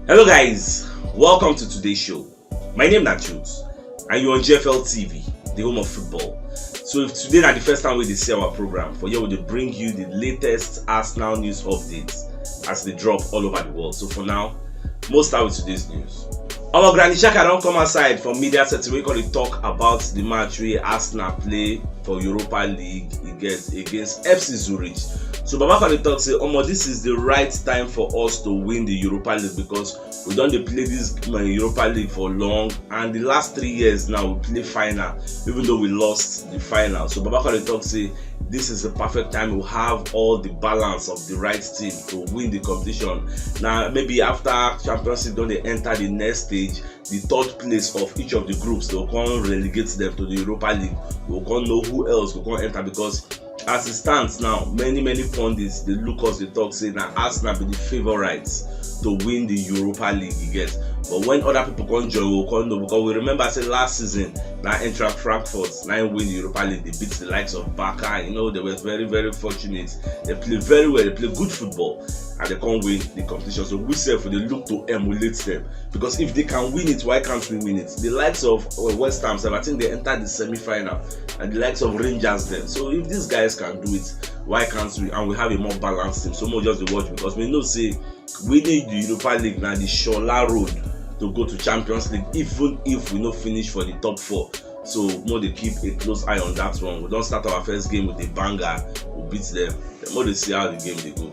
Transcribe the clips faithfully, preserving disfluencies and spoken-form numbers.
Hello guys, welcome to today's show. My name na Jules and you're on G F L T V, the home of football. So if today na the first time we dey see our program, for here we dey bring you the latest Arsenal news updates as they drop all over the world. So for now, most start with today's news. Our Granit Xhaka don come outside for media setting wey come dey talk about the match wey Arsenal play for Europa League against F C Zurich. So Baba come dey talk say, omo, this is the right time for us to win the Europa League because we don dey play this Europa League for long, and the last three years now we play final, even though we lost the final. So Baba come dey talk say this is the perfect time. We have all the balance of the right team to win the competition. Now maybe after Champions League don dey enter the next stage, the third place of each of the groups, they will come relegate them to the Europa League. We will come know who else go come enter, because as it stands now, many many pundits dey look us dey talk say na Arsenal be the favourites to win the Europa League, you get. But when other people come join, we will come know, because we remember say last season na Eintracht Frankfurt na im win the Europa League. They beat the likes of Barca. You know, they were very very fortunate. They play very well, they play good football, and they come win the competition. So we sef we dey look to emulate them, because if they can win it, why can't we win it? The likes of uh, West Ham sef, I think they entered the semi-final, and the likes of Rangers then. So if these guys can do it, why can't we? And we have a more balanced team. So more just dey watch, because we know say winning the Europa League na the shola road to go to Champions League, even if we no finish for the top four. So more dey keep a close eye on that one. We don start our first game with a banger. We beat them. Then more dey see how the game dey go.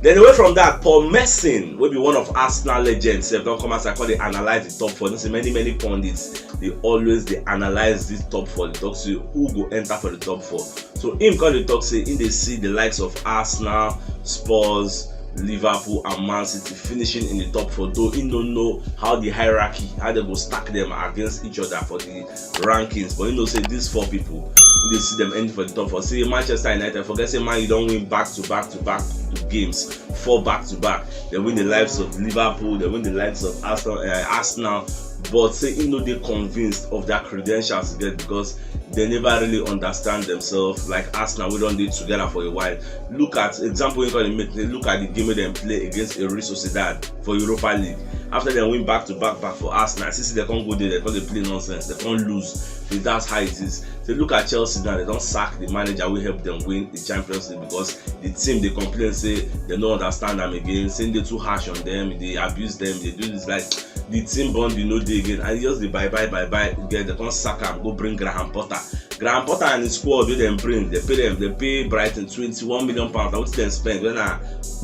Then away from that, Paul Merson, wey be one of Arsenal legends, sef don come outside come dey analyse the top four. You know say many many pundits dey always dey analyse this top four. Dey talk say who go enter for the top four. So him come dey talk say him dey see the likes of Arsenal, Spurs, Liverpool and Man City finishing in the top four, though he no know how the hierarchy, how they go stack them against each other for the rankings. But you know say these four people, you dey see them ending for the top four. See Manchester United, forget say Man U don win back to back to back games, four back to back. They win the likes of Liverpool, they win the likes of Arsenal, uh, Arsenal. But say he no dey convinced of their credentials again, because they never really understand themselves like Arsenal wey don dey together for a while. Look at example wey you make. Look at the game wey dem play against a Real Sociedad for Europa League. After dem win back to back back for Arsenal, see see dem come go there, dem come dey play nonsense, dem come lose. So that's how it is. So look at Chelsea now, dem don sack the manager wey help dem win the Champions League, because the team dey complain say dem no understand am again, say e dey too harsh on dem, e dey abuse dem, e dey do this, like, the team bond, you know, dey again, and e just dey bye bye bye bye. Get dem come sack am, go bring Graham Potter. Graham Potter and his squad wey dem bring, dem pay dem, dem pay Brighton twenty-one million pounds. Na wetin dem spend? When na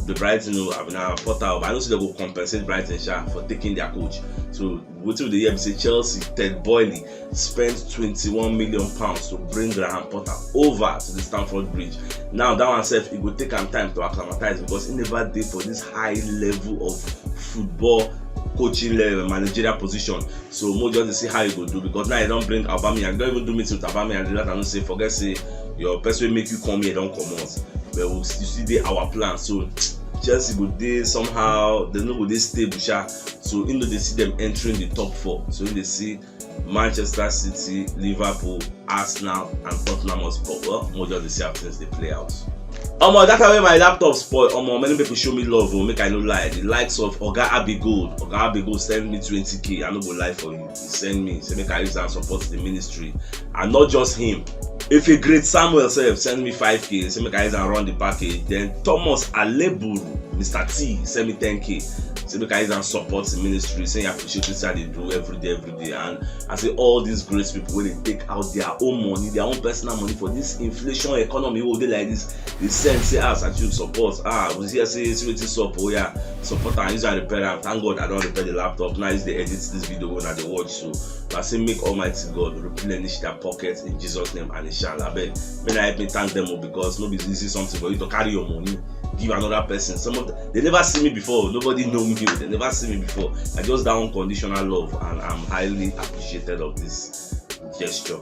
the Brighton o, abi na Potter o, but I know say dem go compensate Brighton sha for taking their coach. So wetin we dey hear be say Chelsea, Todd Boehly spend twenty-one million pounds to bring Graham Potter over to the Stamford Bridge. Now that one sef, e go take am time to acclimatise, because he never dey for this high level of football coaching level, managerial position. So mo just dey see how e go do, because now e don bring Aubameyang. E don even do meeting with Aubameyang. That I know say forget say your person wey make you come here don comot. But we still still dey our plan. So Chelsea go dey somehow, dem no go dey stable sha. So he no dey see dem entering the top four. So he dey see Manchester City, Liverpool, Arsenal and Tottenham Hotspur. Well, mo just dey see how things dey play out. Omo, that time wey my laptop spoil, omo, many people show me love o, make I no lie. The likes of Oga Abigold, Oga Abigold send me twenty K, I no go lie for you. He send me, say make I use am support the ministry. And not just him. If a great Samuel sef send me five K, say make I use am run the package. Then Thomas Aleburu, Mister T, send me ten K. Say make I use am support the ministry. Say he appreciate wetin I dey do every day, every day. And I say all these great people wey dey take out their own money, their own personal money for this inflation economy wey dey like this, dey send say, ah, Sir Jules, support. Ah, we hear say, see wetin sup, oh yeah, support am, use am repair am. Thank God I don repair the laptop. Now I use dey edit this video wey una dey watch. So I say make Almighty God replenish their pockets in Jesus' name and inshallah. Abeg, make una help me thank them o, because no be easy something for you to carry your money give another person. Some of them, they never see me before, nobody know me, they never see me before. I just that unconditional love, and I'm highly appreciated of this gesture.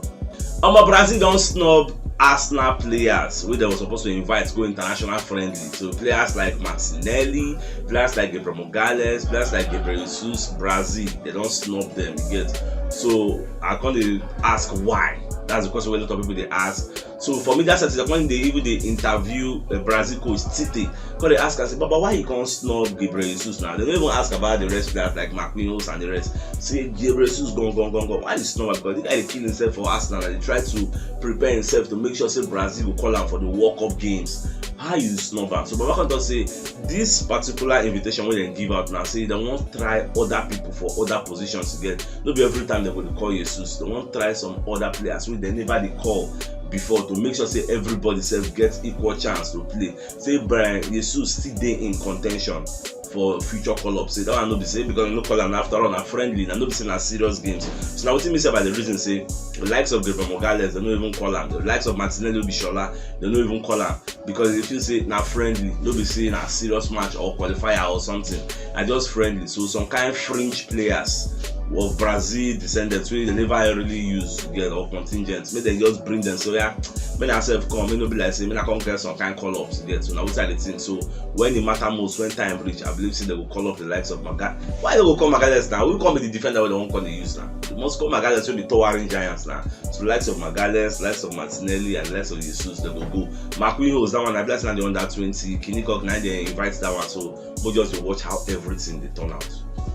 Omo, Brazil don snub Arsenal players wey dem were supposed to invite go international friendly. So players like Martinelli, players like Gabriel Magalhaes, players like Gabriel Jesus, Brazil, they don snub them, you get. So I come dey ask why. That's the question wey a lot of people dey ask. So for media setting, like when they even dey interview uh, Brazil coach Tite, come dey ask am say, "Baba, why you come snub Gabriel Jesus now?" They no even ask about the rest players like Marquinhos and the rest. Say Gabriel Jesus gone, gone, gone, gone. Why you snub am? Because the guy dey kill himself for Arsenal and dey try to prepare himself to make sure say Brazil go call am for the World Cup games. How you snub am? So Baba come talk say this particular invitation wey dem give out now, say dem wan try other people for other positions to get. No be every time dem go dey call Jesus. Dem wan try some other players wey dem never dey call before to make sure say everybody sef get equal chance to play. Say Brian Jesus still dey in contention for future call up. Say that one no be say because dem no call am, after all na friendly, na no be say na serious games. So na wetin me say about the reason say the likes of Gabriel Magalhaes, dem no even call am. The likes of Martinelli, Obishola, dem no even call am because they feel say na friendly, no be say na serious match or qualifier or something. Na just friendly. So some kind fringe players of Brazil descendants wey dem never really use get or contingent, make dem just bring dem. So yeah, make dem sef come, make no be like say make I come get some kind call ups get. So na wetin I dey think. So when e matter most, when time reach, I believe say dem go call up the likes of Maga. Why dem go call Magalhaes now? Who come be the defender wey dem wan come dey use now? Dem must call Magalhaes wey be towering giants now. So likes of Magalhaes, likes of Martinelli, and likes of Jesus, dem go go. Marquinhos, that one, I be like say na the under twenty. Kinnikok, na dem invite that one. So we just dey watch how everything dey turn out.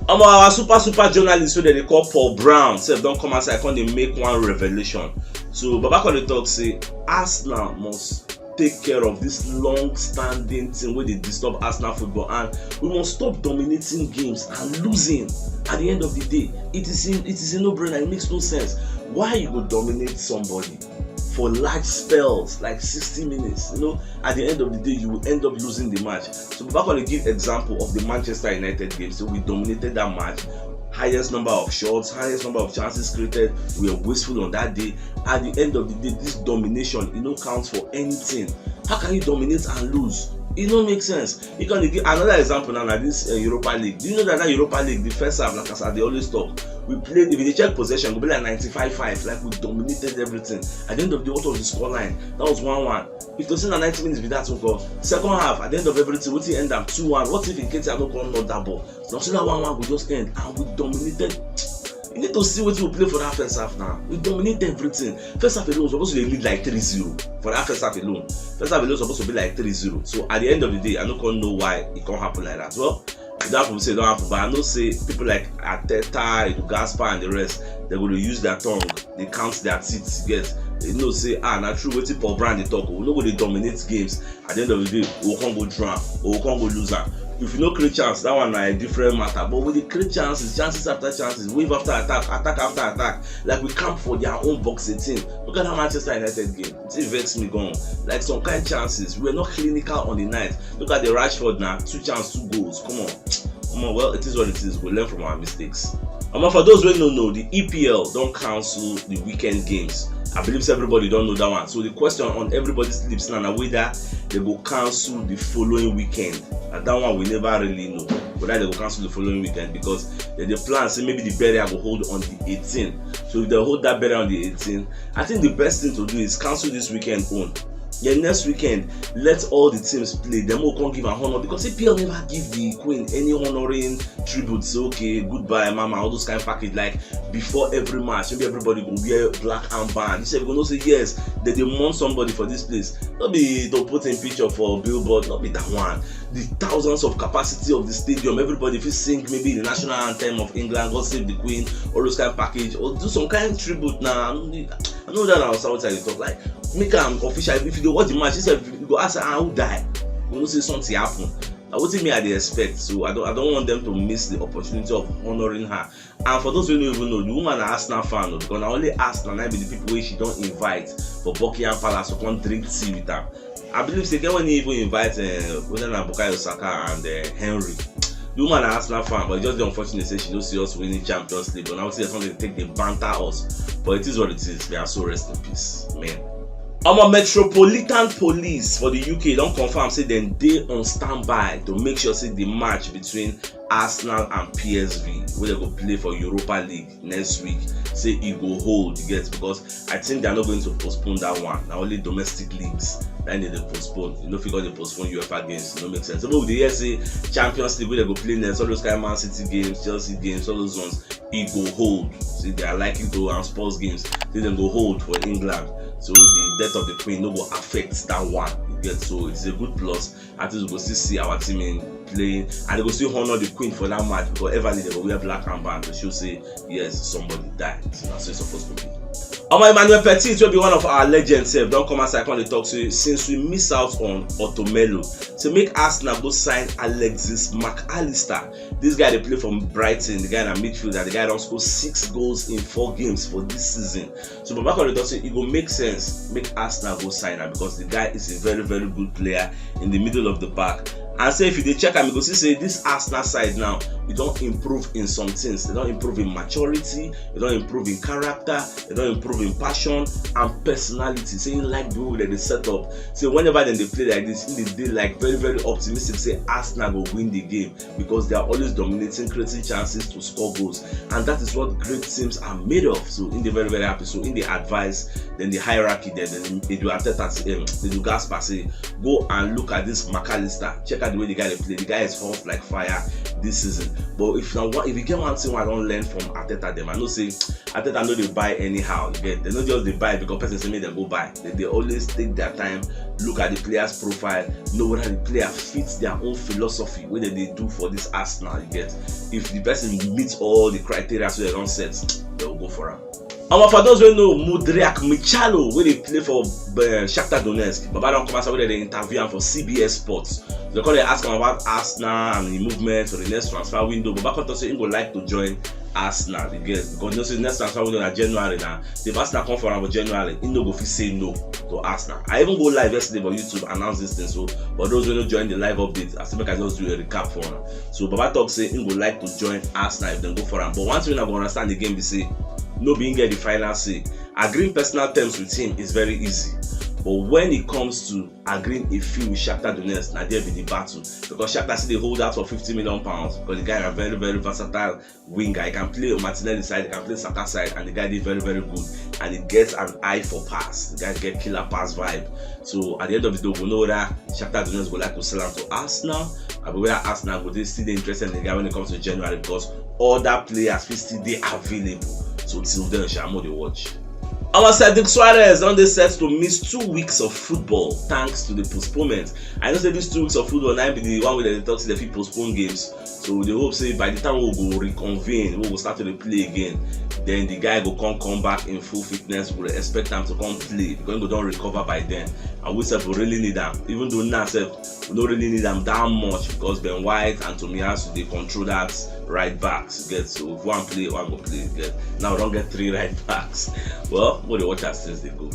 Omo, our super super journalist wey dem dey call Paul Brown sef don come outside, come dey make one revelation. So Baba come dey talk say Arsenal must take care of this long-standing thing wey dey disturb Arsenal football, and we must stop dominating games and losing. At the end of the day, it is in, it is a no-brainer. It makes no sense. Why you go dominate somebody for large spells like sixty minutes? You know, at the end of the day, you will end up losing the match. So Baba come dey give example of the Manchester United game. So we dominated that match. Highest number of shots, highest number of chances created. We were wasteful on that day. At the end of the day, this domination, e no count for anything. How can you dominate and lose? E no make sense. You can give another example now, like this uh, Europa League. Do you know that that Europa League, the first half, like as I dey always talk, we played, if you dey check possession, go be like ninety-five five, like we dominated everything. At the end of the day, what was the score line? That was one one. If to say na ninety minutes be that, we go second half, at the end of everything, wetin end am two one. What if Nketiah no come knock that ball? Now so that one one go just end and we dominated. You need to see wetin we play for that first half now. We dominate everything. First half alone, we suppose to dey lead like three zero for that first half alone. First half alone suppose to be like three zero. So at the end of the day, I no come know why e come happen like that. Well, e don happen, say e don happen, but I know say people like Arteta, Edu Gaspar and the rest, dem go dey use their tongue, dey count their teeth, you get? Dem know say, ah, na true wetin Paul Brown dey talk o. We no go dey dominate games. At the end of the day, we go come go draw am, we go come go lose am. If you no create chance, that one na a different matter. But we dey create chances, chances after chances, wave after attack, attack after attack. Like we camp for their own box eighteen. Look at that Manchester United game. It vex me gone. Like some kind chances, we were not clinical on the night. Look at the Rashford now, two chance, two goals. Come on. Come on, well, it is what it is. We learn from our mistakes. Omo, for those wey no know, the E P L don cancel the weekend games. I believe say everybody don know that one. So the question on everybody's lips now na whether dem go cancel the following weekend. And that one we never really know whether dem go cancel the following weekend because dem dey plan say maybe the burial go hold on the eighteen. So if dem hold that burial on the eighteen, I think the best thing to do is cancel this weekend own. Then next weekend, let all the teams play. Dem go come give am honour because E P L never give the queen any honouring tribute. Say, okay, goodbye, mama, all those kind of package. Like before every match, maybe everybody go wear black armband. You sef go know say yes, dem dey mourn somebody for this place. No be to put im picture for billboard, no be that one. The thousands of capacity of the stadium, everybody fit sing maybe the national anthem of England, God Save the Queen, all those kind of package, or do some kind of tribute na. I know that na outside I dey talk. Like, make am official. If you dey watch the match, you sef, you go ask, ah, who die? You know say something happen. Na wetin me I dey expect. So I don't, I don't want them to miss the opportunity of honouring her. And for those wey no even know, the woman na Arsenal fan o, because na only Arsenal na be the people wey she don invite for Buckingham Palace to come drink tea with am. I believe say get when he even invite uh, whether na Bukayo Saka and uh, Henry. The woman na Arsenal fan, but e just dey unfortunate say she no see us winning Champions League. But now see something take dey banter us. But it is what it is. May her soul rest in peace. Amen. Omo, Metropolitan Police for the U K don confirm say dem dey on standby to make sure say the match between Arsenal and P S V, wey dem go play for Europa League next week, say e go hold, you get, because I think they are not going to postpone that one. Na only domestic leagues na dem dey postpone. You no fit go dey postpone UEFA games. E no make sense. Even we dey hear say Champions League wey dem go play next, all those kind Man City games, Chelsea games, all those ones, e go hold. Say they are likely to, and Spurs games, say dem go hold for England. So the death of the Queen no go affect that one. You get, so it's a good plus. At least we go still see our team in playing, and they go still honor the Queen for that match, because every day they go wear black armband to show say yes, somebody died. So that's what it's supposed to be. Omo, Emmanuel Petit, wey be one of our legends sef, don come outside come dey talk say since we miss out on Otto Melo, say make Arsenal go sign Alexis Mac Allister. This guy dey play for Brighton, the guy na midfielder, the guy don score six goals in four games for this season. So Baba come dey talk say e go make sense make Arsenal go sign am, because the guy is a very, very good player in the middle of the park. And say if you dey check am, you go see say this Arsenal side now, e don improve in some things. They don improve in maturity, they don improve in character, they don improve in passion and personality. Say he like the way dem dey set up. Say whenever dem dey play like this, he dey dey, like, very, very optimistic say Arsenal go win the game, because they are always dominating, creating chances to score goals, and that is what great teams are made of. So he dey very, very happy. So he dey advise, then the hierarchy there, then Edu Arteta say, um, Edu Gaspar say, "Go and look at this Mac Allister. Check out the way the guy dey play. The guy is hot like fire this season." But if na one, if you get one thing I don learn from Arteta dem, I know say Arteta no dey buy anyhow. You get, they no just dey buy because person say make dem go buy. They dey always take their time, look at the player's profile, know whether the player fits their own philosophy wey dem dey do for this Arsenal. You get, if the person meets all the criteria wey dem don set, they will go for am. Omo, for those wey know Mudryk Mykhalyk, wey dey play for, uh, Shakhtar Donetsk, Baba don come outside wey dem dey interview am for C B S Sports. They come dey ask am about Arsenal and him movement for the next transfer window. Baba come talk say he go like to join Arsenal, you get, because you know say next transfer window na January na. If Arsenal come for am for January, he no go fit say no to Arsenal. I even go live yesterday for YouTube announce this thing. So for those wey no join the live update, I say make I just do a recap for una. So Baba talk say he go like to join Arsenal if dem go for am. But one thing una go understand again be say no be him get the final say. Agreeing personal terms with him is very easy, but when it comes to agreeing a fee with Shakhtar Donetsk, na there be the battle, because Shakhtar still dey hold out for fifty million pounds, because the guy na very, very versatile winger. He can play on Martinelli side, he can play Saka side, and the guy dey very, very good, and he gets an eye for pass. The guy get killer pass vibe. So at the end of the day, we know that Shakhtar Donetsk go like to sell am to Arsenal. I be whether Arsenal go dey still dey interested in the guy when it comes to January, because other players fit still dey available. So till then, sha, mo dey watch. Our Cedric Soares don dey set to miss two weeks of football thanks to the postponement. I know say these two weeks of football na be the one wey dem dey talk say dem fit postpone games. So we dey hope say by the time we go reconvene, we go start to dey play again, then the guy go come come back in full fitness. We dey expect am to come play because he go don recover by then. And we sef, we really need am. Even though now sef, we no really need am that much because Ben White and Tomiyasu dey control that right backs. You get, so if one play, one go play. You get, now we don get three right backs. Well, we dey watch as things dey go.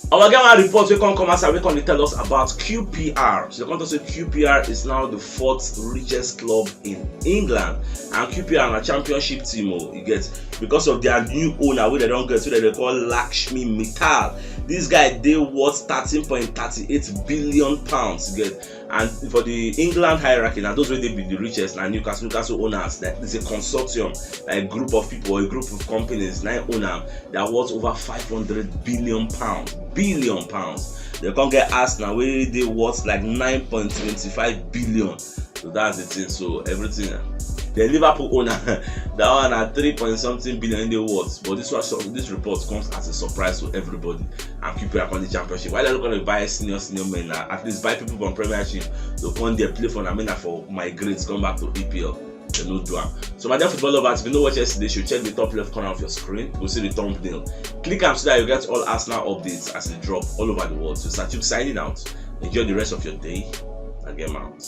Our get one report wey come come outside, wey come dey tell us about Q P R. So they come talk say Q P R is now the fourth richest club in England, and Q P R na championship team o. You get, because of their new owner wey dem don get, wey dem dey call Lakshmi Mittal. This guy dey worth thirteen point thirty eight billion pounds. You get, and for the England hierarchy, na those wey dey be the richest na Newcastle. Newcastle owners, like, it's a consortium, like, group of people, a group of companies na own am. They are worth over five hundred billion pounds. Billion pounds. They come get Arsenal wey dey worth like nine point twenty five billion. So that's the thing. So everything, the Liverpool owner, that one na three point something billion dey worth. But this one, so this report comes as a surprise to everybody. And Q P R come the championship. Why they no come dey buy senior, senior men now? At least buy people from Premiership. They come there play for now, men na for migrate, come back to E P L. They no do am. So my dear football lovers, if you no watch yesterday show, check the top left corner of your screen. You go see the thumbnail. Click am so that you get all Arsenal updates as they drop all over the world. So Sachuk signing out. Enjoy the rest of your day and game out.